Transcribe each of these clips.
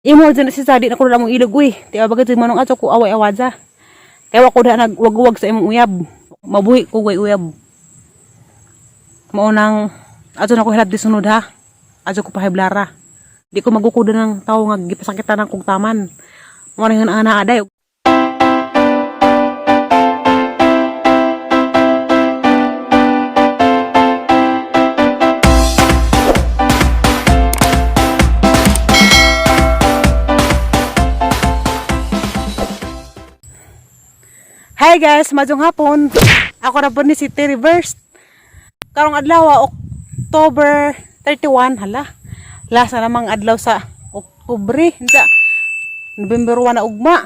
Imo dyan si Sadi na ko na mong ilog uy. Di ba bagay manong ato ko away awadza. Kaya wa ko na nagwag-wag sa imong uyab. Mabuhi ko way uyab. Maunang ato na ko hilab di sunod ha. Ato ko pahiblara. Di ko magukuda ng tao nga gipasakitan ng kong taman. Mo nang ana aday. Hi guys, maayong hapon. Ako na po ni si Terry Verse. Karong adlaw, October 31, hala. Last na namang adlaw sa Oktubre. Unsa? November 1 na ugma.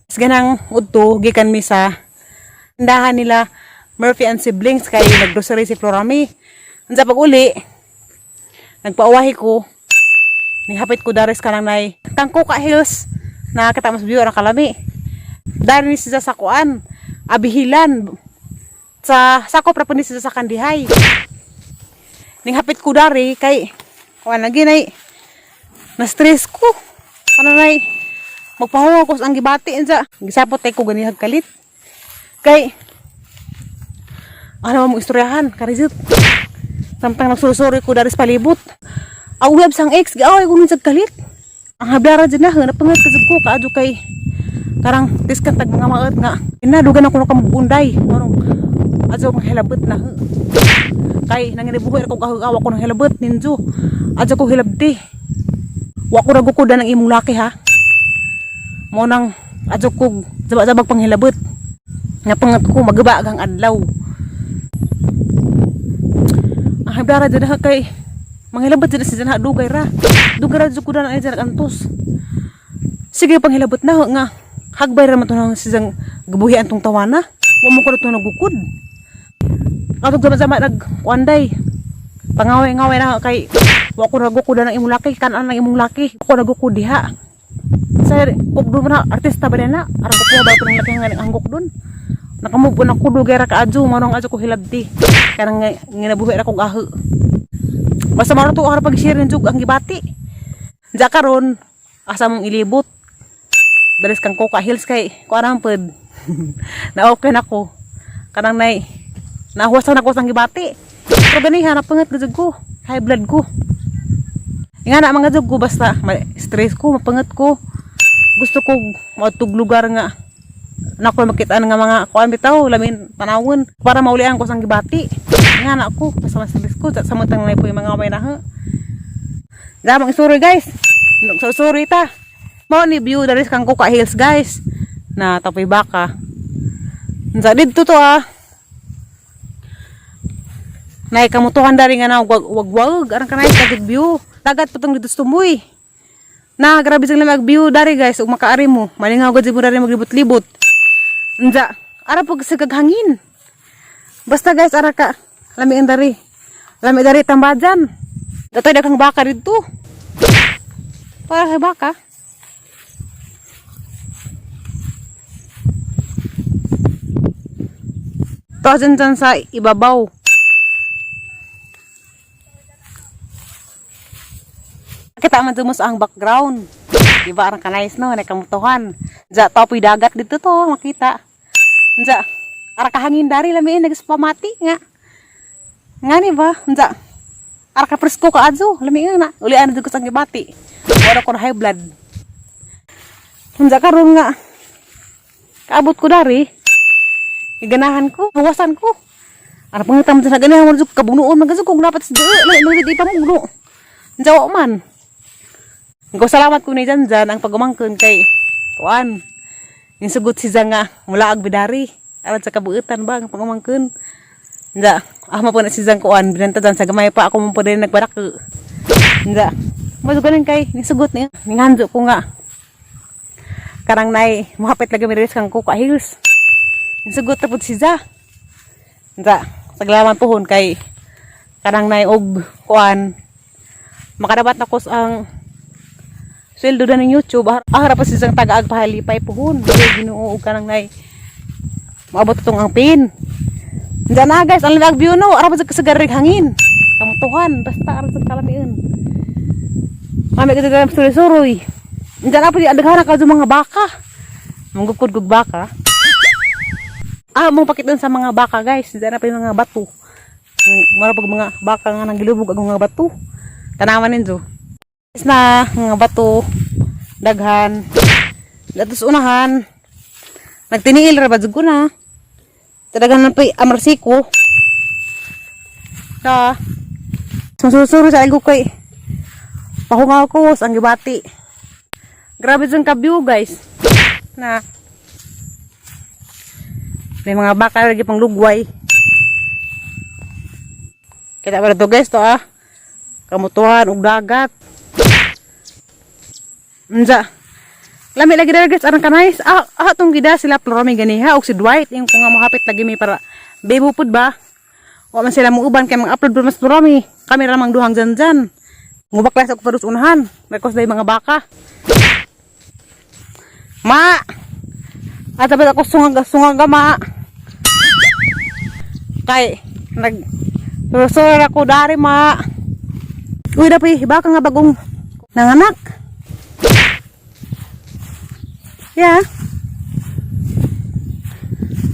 Mas ganang udto gikan mi sa tindahan nila Murphy and siblings kay naggrocery si Florami. Unsa pag uli, nagpauwahi ko. Nihapit ko dares kanang nay Tangkuka Hills na kita mas view ang kalami. Dari ni siya sa kuan, abihilan. Sa sakop ra po ni siya sa Kandihay. Ning hapit ko dari kay kuan lagi nay na stress ko. Ano nay magpahuwa ko sa ang gibati unsa. Gisapot tay ko ganihag kalit. Kay ano mo istoryahan karizit. Samtang nagsursuri ko dari sa palibot. Ang uyab sang ex, giaway ko nun sa kalit. Ang hablara dyan na, napangat ka ko, kaadyo kay karang diskan tag mga maot nga. Ina, dugan ako nakamugunday. Anong, adyo mga hilabot na. Kay, nanginibuhi ako kahugawa ko ng hilabot, ninjo. Adyo ko hilabti. Wa ko ragukuda ng imong laki ha. Mo nang adyo ko zabag-zabag pang hilabot. Napangat ko magaba ang adlaw. Ang hablara dyan na kay manghilabot dyan si dyan ha dugay ra. Dugay ra jud ko na dyan antos. Sige panghilabot na nga. Hagbay ra man to nang siyang gabuhi antong tawana. Wa mo ko na to nagukod. Katong sama-sama nag kuanday. Pangaway-ngaway na kay wa ko nagukod na ng imong laki, kanan ng imong laki. Ko nagukod diha. Sir, kog doon na artista ba na? Arang ko po ba ito ng laki nga anggok doon? Nakamove on ako dugay ra ka adyo, manong adyo ko hilabti. Kanang nginabuhi ra kog aho. Basta maro to ara pag-share ng jug ang gibati. Diya karon asa mong ilibot. Dalis kang Coca Hills kay kuan pod. Na okay na ko. Kanang nay nahuwasan ako sang gibati. Pero ganiha napangat gud ko. High blood ko. Nga na mga jug ko basta stress ko, mapangat ko. Gusto ko maadtog lugar nga nako makita nga mga kuan bitaw lamin tanawon para maulian ko sang gibati. Nga na ako basta mas stress ko sa samtang nay po yung mga may na ha. Damang isuri guys. Sorry ta. Mao ni view dari sa kang Coca Hills guys. Na tapoy baka. Unsa didto to ah. Nay kamutuhan dari nga na wag wag wag arang kanay kagig view. Dagat patong dito sa tumoy. Na grabe sang lamag view dari guys ug makaari mo. Malingaw gud mo dari maglibot-libot. Unsa ara pag sa kaghangin. Basta guys ara ka lami ang dari. Lami dari tambajan. Datoy daghang baka didto. Para kay baka. To dyan dyan sa ibabaw. Kita man dyan mo sa ang background. Diba arang kanais no, nakamutuhan. Diya, topoy dagat dito to, makita. Diya, ara kahangin dari lamiin nagspamati nga. Nga ni ba? Diya, ara ka presko ka adyo, lamiin na. Ulian na ko sa gibati. Wala ko na high blood. Diya karon nga. Kaabot ko dari. Iganahan ko, huwasan ko. Ara pangitam sa ganahan mo kabunuon man kung dapat sa di di pa mugno. Diya man. Ko salamat ko ni Janjan ang pagumangkon kay kuan. Yung sugot si Zanga mula ag bidari. Aron sa kabuutan ba ang pagumangkon. Nda, ah po na si Zang kuan binanta dyan sa gamay pa ako mo pa din nagbarako. Nda. Mo ganin kay nisugot niya. Ninghanjo ko nga. Karang nay muhapit lagi mi kang Coca Hills. Nisugot na pud si Za. Nda, saglaman pohon kay karang nay og kuan makadapat na ko sa ang sweldo na ng YouTube. Ahara pa siyang tagaag pahalipay puhon. Dili Ginoo og kanang nay maabot tong ang pin. Diyan na guys, ang lamig view no. Ara pa sa kasagarig hangin. Kamutuhan, basta ara sa kalamian. Mami ka dito suroy-suroy. Diyan na po di daghan ka mga baka. Manggukod kog baka. Ah, mong pakitan sa mga baka, guys. Diyan na pa yung mga bato. Mara pag mga baka nga nagilubog ang mga bato. Tanawan ninyo. Guys na mga bato daghan. Datos unahan. Nagtiniil ra ba jud ko na. Tadagan na pa'y amarsiko. Ta. Sususuro sa algo kay pahungaw ko sa ang gibati. Grabe dyan ka-view, guys. Na. May mga baka lagi pang lugway. Kita ba to, guys, to ah. Kamutuhan ug dagat. Unsa? Lami lagi dara, guys, arang kanais. Ah, ah tong gida sila Plorami ganiha og si Dwight yung kung nga mohapit lagi mi para bebo pud ba. Wa man sila muuban kay mga-upload pa mas Plorami. Kami ra mang duhang janjan. Mubaklas ako padus unahan. Rekos day mga baka. Ma! At dapat ako sungag sungag ma. Kay nag Susur ako dari ma. Uy, dapat baka nga bagong nanganak. Yeah.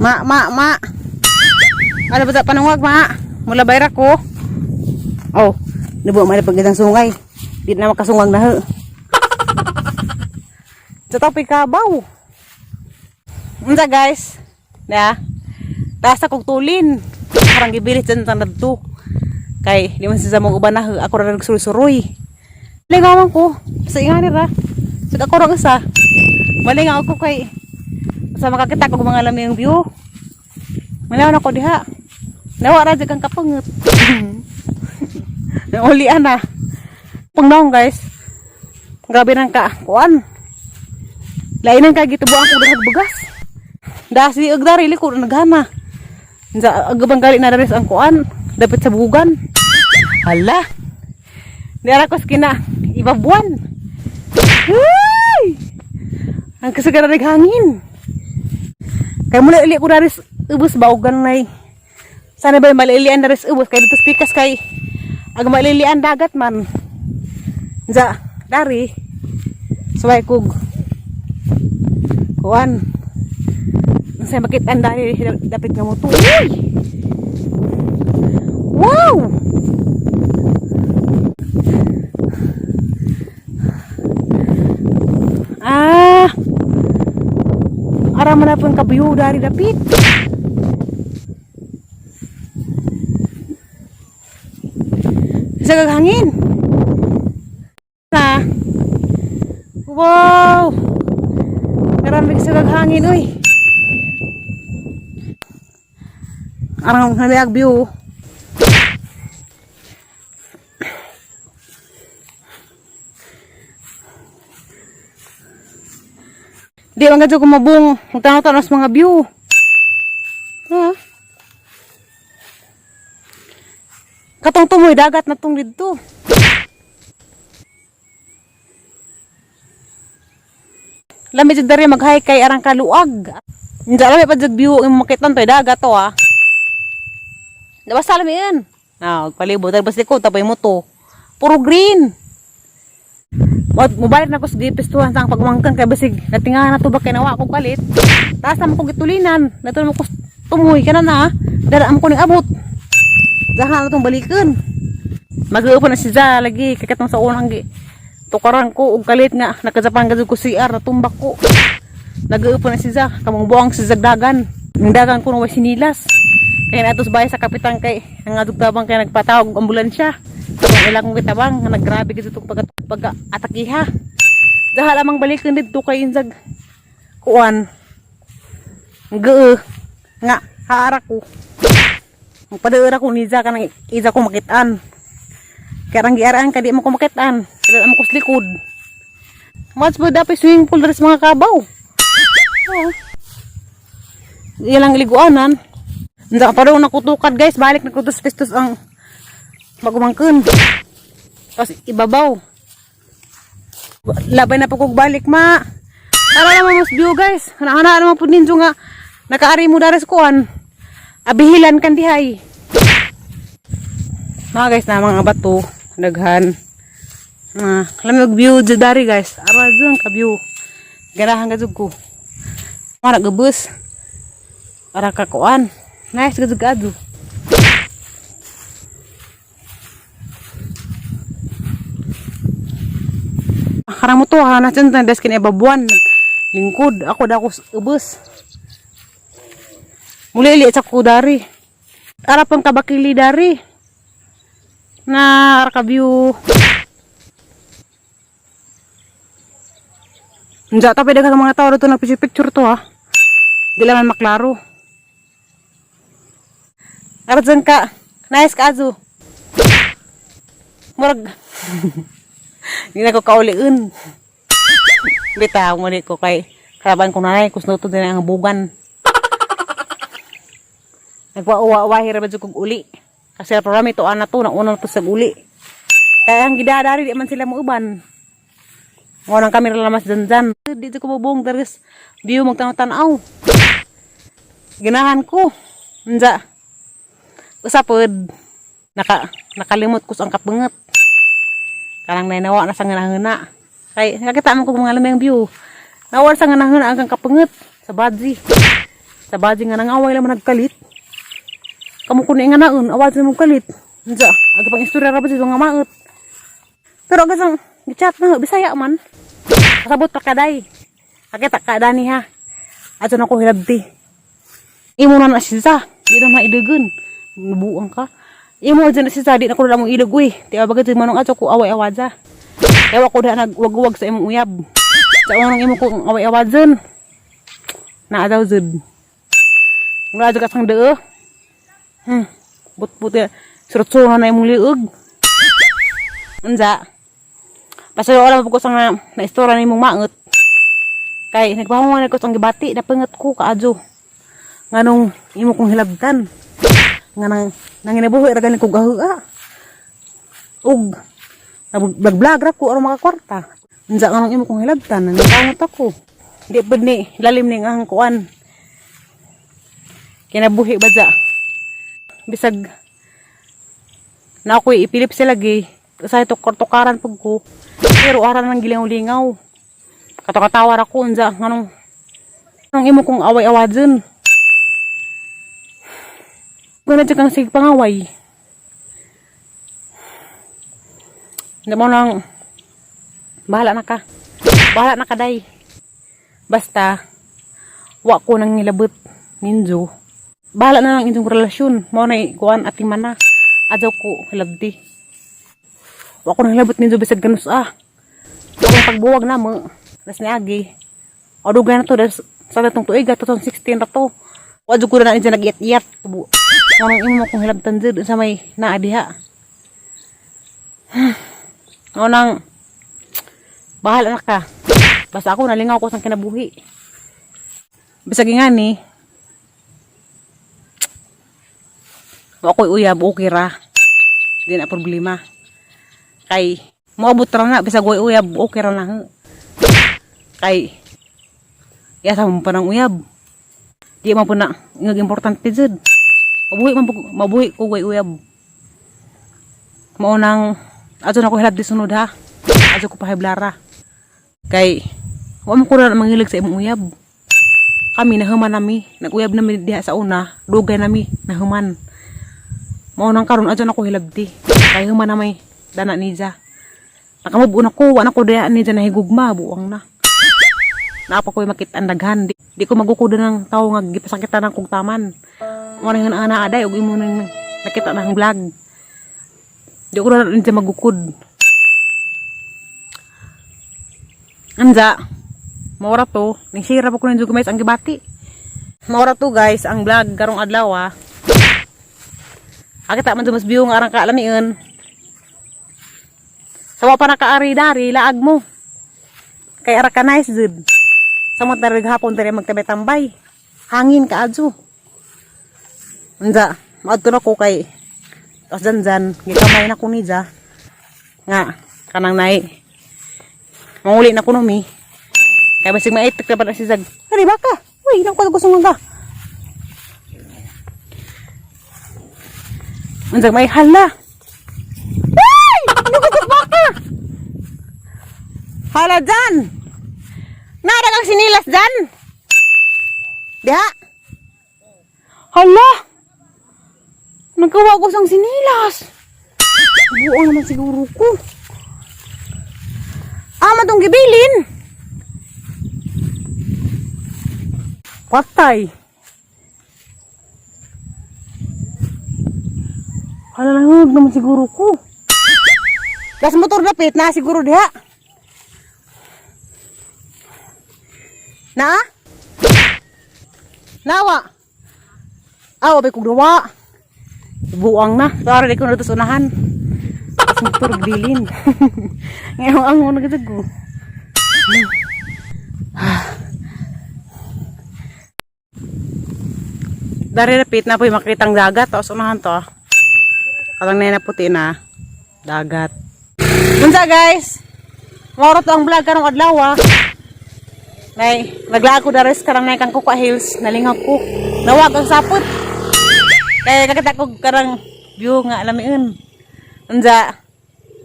Ma, ma, ma. Ano ba panungwag, ma? Mula bayra ko. Oh, nabuo man pag isang sungay. Di na makasungag na ho. Sa topic kabaw. Unsa, guys? Na. Taas akong tulin. Parang gibilit dyan sa nagto. Kay, di man siya mong uban na ho. Ako ra nagsuroy-suroy. Lingawan ko. Sa ingani ra. Sa ako ra isa. Malingaw ako kay sa makakita ko mga laming view. Malaw na ko diha. Nawa ra jud kang kapangot. Naulian na. Pangnaong, guys. Grabe nang ka. Kuan. Lain ang kagitubuan ko dahag bugas. Dasi og dari liko naghana. Sa agabang gali na daris ang kuan. Dapat sa bugan. Hala. Di ara ko kina ibabuan. Uy! Ang kasagaran naghangin. Kaya mula ili ko daris ubos ba og ganay. Sana ba malilian daris ubos kay dito pikas kay ag malilian dagat man. Za dari suway kog kuan. Sa makitaan dari dapit nga mo to. Uy! Wow! Ah! Ara man na pong kabuyo dari dapit. Sa gagangin. Na. Wow! Karami sa gaghangin, uy. Arang namiag view. Di man gadyo kumabong. Magtanaw-tanaw sa mga view. Ha? Katong tumoy dagat na tong didto. Lami jud diri mag-hike kay arang kaluag. Hindi lami pa jud view ang makitan toy dagat to ah. Basta lami yan. Ah, palibot basta likod tapay mo to. Puro green. Mobile na ko sa gipistuhan sa ang pagmangkan kay basig natingahan na to ba kay nawa ko kalit. Taas naman ko gitulinan. Nato naman ko tumuy kana na. Dara am ko ning abot. Dahan na tong balikan. Mag-upo na si Za lagi kay katong sa unang gi tukaran ko og kalit nga nakajapan gud ko CR natumbak ko. Nag-upo na si Za kamong buang si Zagdagan. Ang dagan ko way sinilas. Kaya natos bahay sa kapitan kay ang adugtabang kay nagpatawag og ambulansya. Tabang ilang kong kitabang nga naggrabe gid itong pag pag atakiha. Dahil amang balikan didto kay inzag kuan. Gee nga haara ko. Magpadeura ko niza kanang iza ko makitaan. Karang giaraan ka di mo ko makitaan. Kaya mo ko sa likod. Mas ba dapat swimming pool diri sa mga kabaw? Oo. Ilang liguanan. Unsa ka pa daw nakutukad, guys, balik na kutos pistos ang magumangkon. Tapos ibabaw. Labay na po kog balik ma. Tara naman mas view, guys. Hana-hana naman po ninyo nga nakaari mo dares kuan. Abihilan kan dihay. Mga guys na mga bato daghan. Ah, lami og view jud dari, guys. Ara jud ka view. Ganahan ka jud ko. Mara gabus. Ara ka kuan. Nice ka jud kaadto. Karang mo to ha, na dyan des kin ibabuan. Lingkod, ako da ako ubos. Muli ili sa ko dari. Ara pang kabakili dari. Na ara ka view. Unsa ta pwede ka sa mga tao dito nagpicture picture to ha. Di lang man maklaro. Ara dyan ka. Nice ka azu. Murag hindi na ko kauliun. Bitaw mo ko kay kalaban ko nanay kusno to din ang bugan. Nagwa-uwa hira ba jud kog uli. Kasi programa ito ana to nauna na to sa uli. Kaya ang gidadari di man sila muuban. Ngunang kami ra lamas dandan. Dito ko bubong daris view magtanaw-tanaw. Ganahan ko. Unsa? Usa pod nakalimot ko sa ang kapangat. Kanang nainawa na sa nganahuna. Kay nakita man ko mga lamang view. Nawala sa nganahuna ang kapangat sa badzi. Sa badzi nga nangaway lang man nagkalit. Kamo ko ni nga naon, away sa mong kalit. Unsa? Aga pang istorya ra ba sa nga maot. Pero aga sang gichat na Bisaya man. Kasabot pa kaday. Kakita ka dani ha. Ato na ko hilabti. Imo na na siya. Di na maidagan. Nabuang ka. Imo dyan na siya. Di na ko na mong idag uy. Di ba bagay manong ato ko away-awa dya. Ewa ko na nagwag-wag sa imong uyab. Sa unang imo ko away-awa dyan. Naa daw dyan. Wala dyan ka sang deo. But-but ya. Surutsuhan na imong liog. Unsa? Pasalo alam ko sa nga na istorya ni imong maot. Kay nagpahungan ko sa gibati napangat ko kaadyo. Nganong imo kong hilabtan. Nga nang nanginabuhi ra gani ko gahua. Ug nag-vlog ra ko aron makakwarta. Unsa nga nang imo kong hilabtan, nangkamot ako. Di pud ni lalim ni nga ang kuan. Kinabuhi ba dya? Bisag na ako'y ipilip sila gi sa ito tukaran pag ko pero ara nang gilingaw-lingaw katakatawar ako unsa nganong nang imo kong away-awa dyan. Gana dyan kang sige pangaway. Hindi mo nang bahala na ka. Bahala na ka day. Basta wa ko nang nilabot ninjo. Bahala na lang inyong relasyon. Mao na kuan ating mana. Adyaw ko hilabdi. Wa ko nang hilabot ninjo bisag ganus ah. Akong pagbuwag na mo. Nas ni Agi. O dugay na to das sa datong tuig 2016 ra to. Wa jud ko na na nag-iyat-iyat. Nganong imo kong hilabtan jud sa may naa diha. Mao nang bahala na ka. Basta ako nalingaw ko sa kinabuhi. Bisag ngani, wa ko'y uyab, okay ra. Di na problema. Kay moabot ra na bisag way uyab, okay ra na. Kay yasa mo pa ng uyab. Di man po na ngag importante jud. Mabuhi man po, mabuhi ko way uyab. Mao nang adto na ko hilabdi sunod ha. Adto ko pahiblara. Kay wa man ko na manghilig sa imong uyab. Kami nahuman nami, nag-uyab nami diha sa una, dugay nami nahuman. Mao nang karon adto na ko hilabdi. Kay human na may dana niya. Nakamove on ako, wa na ko diha niya nahigugma, buang na. Naapa ko'y makit-an daghan. Di ko magukod ng tao nga gipasakitan ng kog taman. Mo nang ana aday ug imo nang nakita na ang vlog. Di ko na niya magukod. Anja, maura to. Ning share pa ko ninyo guys ang gibati. Maura to guys ang vlog karong adlaw ah. Akita man mas view nga arang kaalamian. Sawa pa nakaari dari laag mo. Kay ara ka nice jud. Samot na rin hapon diri magtabay-tambay. Hangin ka adyo. Unja, maadto na ko kay tas dandan, gikamay na ko ni ja. Nga kanang nay. Manguli na ko no mi. Kay basig maitik na pa na si Zag. Ari baka. Uy, ilang ko gusto nga. Unsa may hala. Ay! Ano ko baka? Hala dyan! Nara kang sinilas dyan! Diha! Hala! Nagkawa ko sang sinilas! Buong naman siguro ko. Ama tong gibilin! Patay! Hala, nangag naman siguro ko. Gas motor dapit na siguro diha. Na? Nawa. Awa bay kog duwa. Buang na. Sorry, di ko na ito sa unahan. Gas motor bilin. Ngayon ang una gid ko. Dari dapit na po yung makitang dagat. Tapos unahan to. Ah. Katang na puti na dagat. Unsa guys? Moro to ang vlog karong adlaw ah. Nay, naglaag ko dares karang nay kang Kuka Hills, nalingag ko. Nawag ang sapot. Kaya kakita ko karang view nga lamiun. Unsa?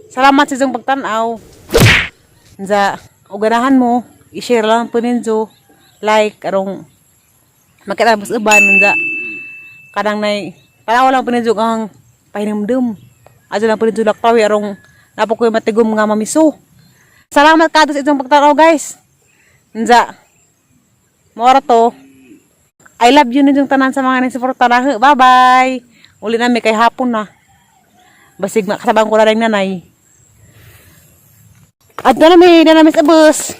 Salamat sa inyong pagtan-aw. Unsa, og ganahan mo, i-share lang po ninyo. Like arong makita mas uban unsa. Kanang nay, tanaw lang po ninyo ang pahinumdum. Adto lang po ninyo laktawi arong napo ko'y matigom nga mamiso. Salamat kadto sa inyong pagtanaw guys. Unsa. Mora to. I love you ninyong tanan sa mga nagsuporta na. Bye-bye. Uli nami kay hapon na. Basig makasabang ko na rin nanay. At na nami sa bus.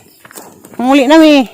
Muli nami.